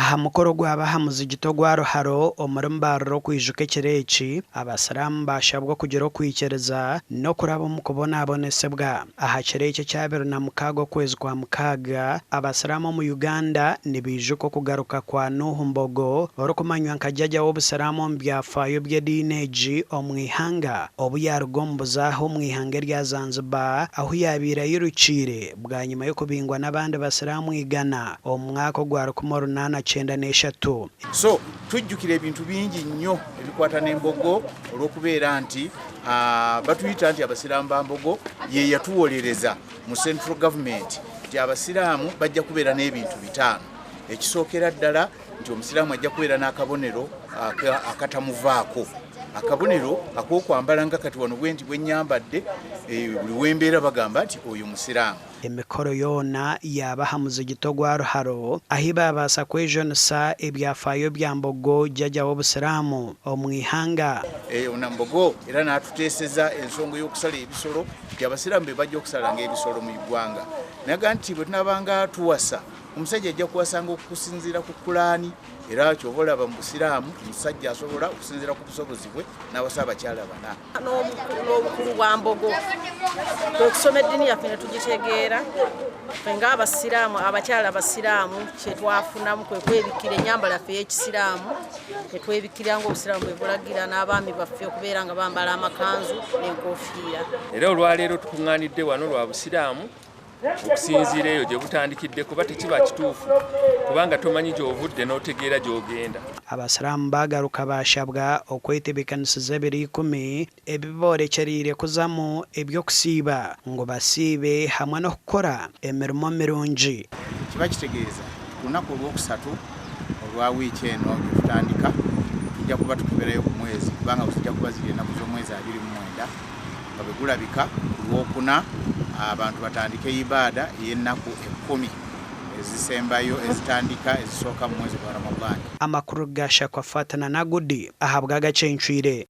Aha mukoro ogwaba aha muzigiti ogwa Ruharo omuri Mbarara okwijuka ekiro eki, abasiraamu baashabwa okugira okwikiriza n'okuraba omu kubonabonesibwa. Aha kiro eki ekyabiri na mukaaga okwezi kwa mukaaga, abasiraamu omu Uganda nibaijuka okugaruka kwa Nuhu Mbogo orikumanywa nka Jajja w'obusiraamu omu byafaayo by'ediini egi omu ihanga obu yaaruga omu buzaahe omu ihanga erya Zanzibar ahu yaabaire airukiire bwanyima y'okubingwa n'abandi Basiraamu igana omu mwaka ogwa 1893. So tujjukira ebintu bingi nnyo ebikwata n'embogo olw'okubeera nti batuyita nti abasiraamu ba mbogo ye yatuwolereza mu central government nti abasiraamu bajja kubeera n'ebintu bitaano ekisookera ddala nti omusiraamu ajja kubeera n'akabonero akatamuvaako akabonero ak'okwambala nga kati wano bwenti bwenyambadde eh, buli wembeera bagamba nti oyo musiraamu. Emikoro yoona yaaba aha muzigiti ogwa Ruharo ahi baabaasa kwejunisa ebyafaayo bya Mbogo jjaja w'Obusiraamu omu ihanga. Ono Mbogo era n'atuteeseza ensonga ey'okusala ebisolo nti Abasiraamu be bajja okusalanga ebisolo mu ggwanga. Naga nti bwe tunaabanga tuwasa omusajja ajja kuwasanga okusinziira ku Kulaani era ky'ova olaba mu Busiraamu omusajja asobola okusinziira ku busobozi bwe n'awasa abakyala bana. N'obukulu bwa Mbogo kwe kusoma eddiini yaffe ne tugitegeera ffe ng'Abasiraamu, abakyala Abasiraamu kye twafunamu kwe kwebikkira ennyambala yaffe ey'Ekisiraamu ne twebikkirira ng'Obusiraamu bwe bulagira n'abaami baffe okubeera nga bambala amakanzu n'enkofiira. Era olwaleero tukuŋŋaanidde wano lwa Busiraamu okusinziira eyo gye butandikidde kuba tekiba kituufu kubanga tomanyi gy'ovudde n'otegeera gy'ogenda. Abasiraamu baagaruka baashabwa okwetebeekanisiza ebiro ikumi ebi boorekyereire kuzamu eby'okusiiba ngu basiibe hamwe n'okukora emirimo mirungi. Kiba kitegeeza ku lunaku olwokusatu olwa wiiki eno gye tutandika tujja kuba tukeberayo ku mwezi kubanga zijja kuba ziri ennaku z'omwezi 29 nga bwe gulabika ku Lwokuna abantu batandike ibaada ey'ennaku ekkumi ezisembayo ezitandika ezisooka mu mwezi gwa Ramadhan. Amakuru ga Shakwafatana Nagudi ahabw'agacencwire.